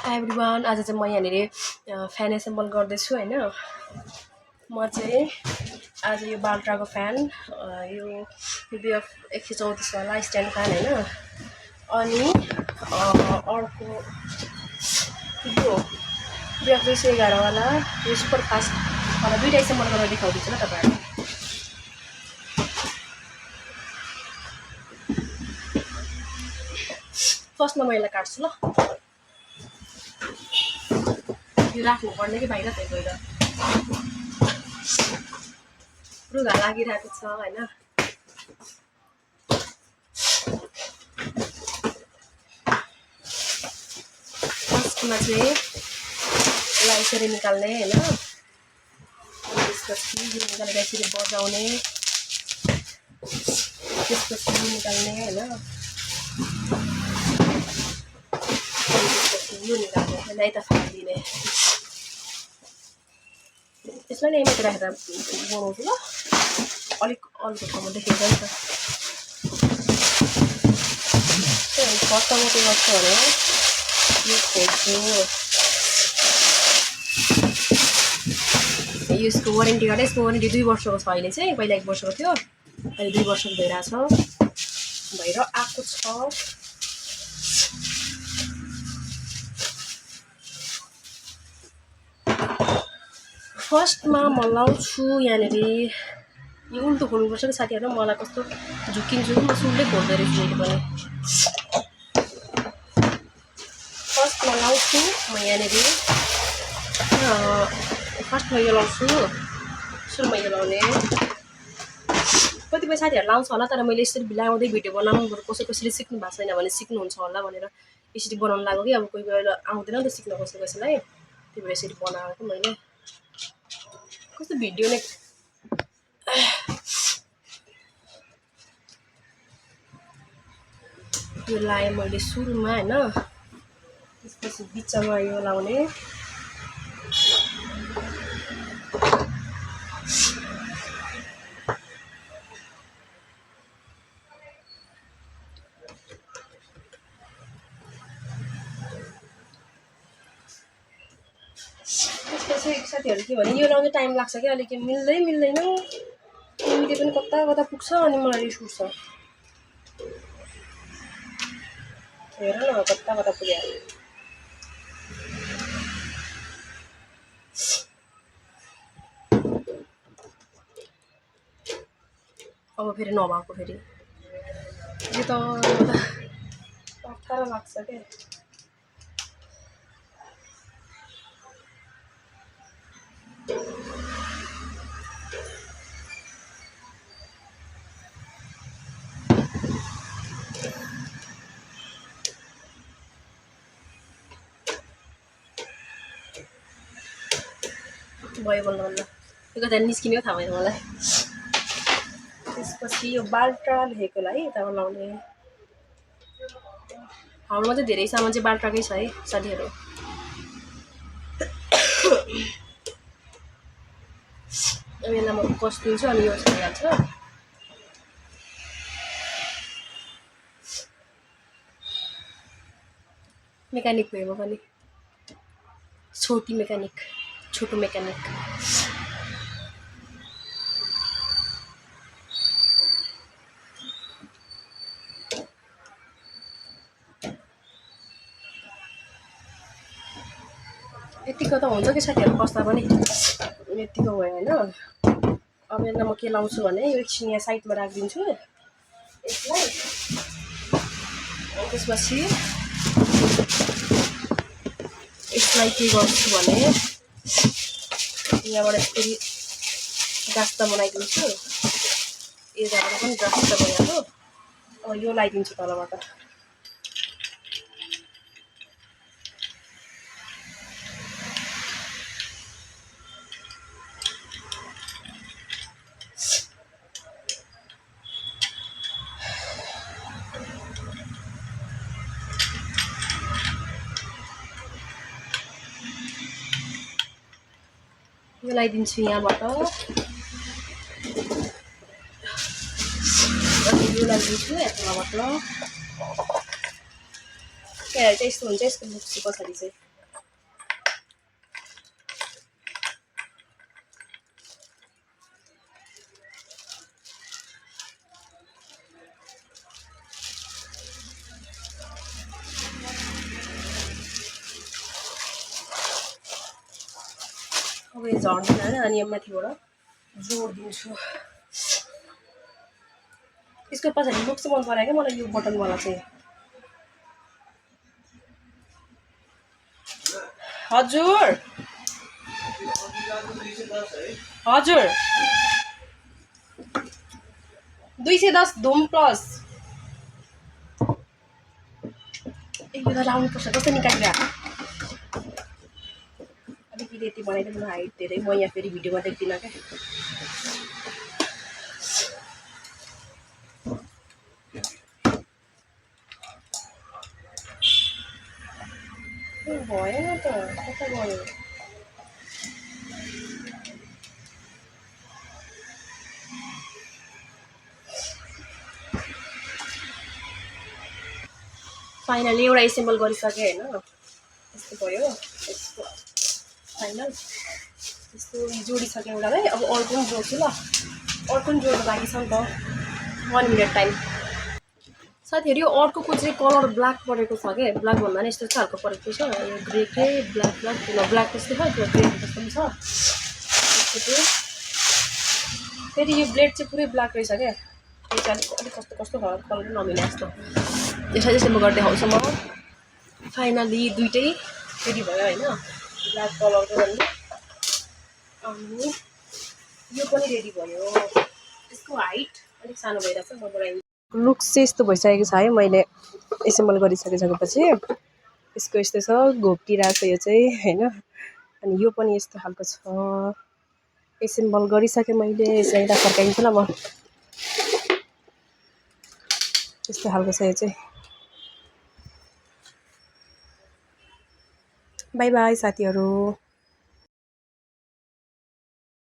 Everyone आज चाहिँ म यहाँनिर फ्यान एसेम्बल गर्दैछु हैन। म चाहिँ आज यो बाल्ट्राको फ्यान यो बिएफ 134 वाला स्ट्यान्ड फ्यान हैन। अनि अर्को यो बिएफ 211 वाला यो सुपर फास्ट वाला दुईटा एसेम्बल गरेर देखाउँदैछु ल तपाईहरुलाई। फर्स्टमा म यसलाई काट्छु ल। यो राख्नु पर्ने कि बाहिर त्यही गएर रुगा लागिरहेको छ हैन। फर्स्टमा चाहिँ यसलाई यसरी निकाल्ने हैन। त्यसपछि यो निकालेर यसरी बजाउने, त्यसपछि निकाल्ने हैन। यो निकाल्ने यसलाई यता फालिदिने। यसलाई नै यहीँमाथि राखेर बनाउँछु ल। अलिक अल्गो ठाउँमा देखेको नि त। फर्स्टमा के गर्छु भने यो खोल्छु। यसको वारेन्टी कार्ड, यसको वारेन्टी 2 वर्षको छ अहिले चाहिँ। पहिला 1 वर्षको थियो, अहिले 2 वर्षको भइरहेछ भएर आएको छ। फर्स्टमा म लाउँछु यहाँनिर यो उल्टो खोल्नुपर्छ कि साथीहरु। मलाई कस्तो झुकिन्छु कि म सुलले खोल्दै रहेछु अहिले पनि। फर्स्टमा लाउँछु म यहाँनिर फर्स्टमा यो लाउँछु। सुरुमा यो लाउने। कतिपय साथीहरु लाउँछ होला, तर मैले यसरी लाउँदै भिडियो बनाउनु कसैले सिक्नु भएको छैन भने सिक्नुहुन्छ होला भनेर यसरी बनाउन लाग्यो कि। अब कोही बेला आउँदैन नि त सिक्न कसैलाई, त्यही भएर यसरी बनाएको मैले। कस्तो भिडियो नै यो लाएँ मैले सुरुमा हैन। त्यसपछि बिचमा यो लाउने। त्यसपछि साथीहरु के भने यो लाउने टाइम लाग्छ कि अलिक मिल्दैन। मिल्दै पनि कता कता पुग्छ अनि मलाई रिस उठ्छ। हेर न कता कता पुग्यो। अब फेरि नभएको फेरि यो त अप्ठ्यारो लाग्छ के। भयो बल्ल बल्ल यो कता निस्किने थाहा भएन मलाई। त्यसपछि यो बाल्ट्रा लेखेकोलाई यता लाउने। हाम्रोमा चाहिँ धेरै सामान चाहिँ बाल्ट्राकै छ है साथीहरु। अब यसलाई म कस्दिन्छु अनि यो भइहाल्छ। मेकानिक भयो म पनि, छोटो मेकानिक। यतिको त हुन्छ कि साथीहरु कस्दा पनि यतिको भयो हैन। अब यसलाई म के लाउँछु भने यो एकछिन यहाँ साइडमा राखिदिन्छु यसलाई। त्यसपछि यसलाई के गर्छु भने यहाँबाट फेरि गास्ता बनाइदिन्छु। यताबाट पनि गास्ता बनाएको। अब यो लगाइदिन्छु तलबाट। यो लगाइदिन्छु यहाँबाट। अनि यो लगाइदिन्छु यताबाट। चाहिँ यस्तो हुन्छ यसको बुक्स पछाडि चाहिँ अब यो झर्दैन होइन अनि यो माथिबाट जोडिदिन्छु यसको पछाडि लुक चाहिँ मन परायो क्या मलाई यो बटनवाला चाहिँ हजुर हजुर 210 धुम प्लस एक बेला लाउनुपर्छ कस्तो निकालिरहेको अलिकति यति बनाइदिनु न हाइट धेरै म यहाँ फेरि भिडियोमा देख्दिनँ क्या भएन त कता गयो फाइनली एउटा एसेम्बल गरिसकेँ होइन यस्तो भयो यस्तो फाइनल यस्तो जोडिसकेँ एउटालाई अब अर्को पनि जोड्छु ल अर्को पनि जोड्नु बाँकी छ नि त 1 मिनट टाइम साथीहरू यो अर्कोको चाहिँ कलर ब्ल्याक परेको छ क्या ब्ल्याक भन्दा नि यस्तो खालको परेको छ यो ग्रे के ब्ल्याक ब्ल्याक जस्तै छ त्यो ग्रे जस्तो पनि छ फेरि यो ब्लेड चाहिँ पुरै ब्ल्याक रहेछ क्या यो चाहिँ अलिक कस्तो कस्तो कलर नमिले जस्तो त्यसलाई चाहिँ म गर्दै आउँछु म फाइनली दुइटै रेडी भयो होइन ब्ल्याक कलरको पनि अनि यो पनि रेडी भयो यसको हाइट अलिक सानो भइरहेछ म बढाइदिन्छु लुक्स चाहिँ यस्तो भइसकेको छ है मैले एसेम्बल गरिसकेपछि यसको यस्तो छ घोप्टिरहेको छ यो चाहिँ होइन अनि यो पनि यस्तो खालको छ एसेम्बल गरिसकेँ मैले यसलाई यता फर्काइदिन्छु ल म यस्तो खालको छ यो चाहिँ बाई बाई साथीहरू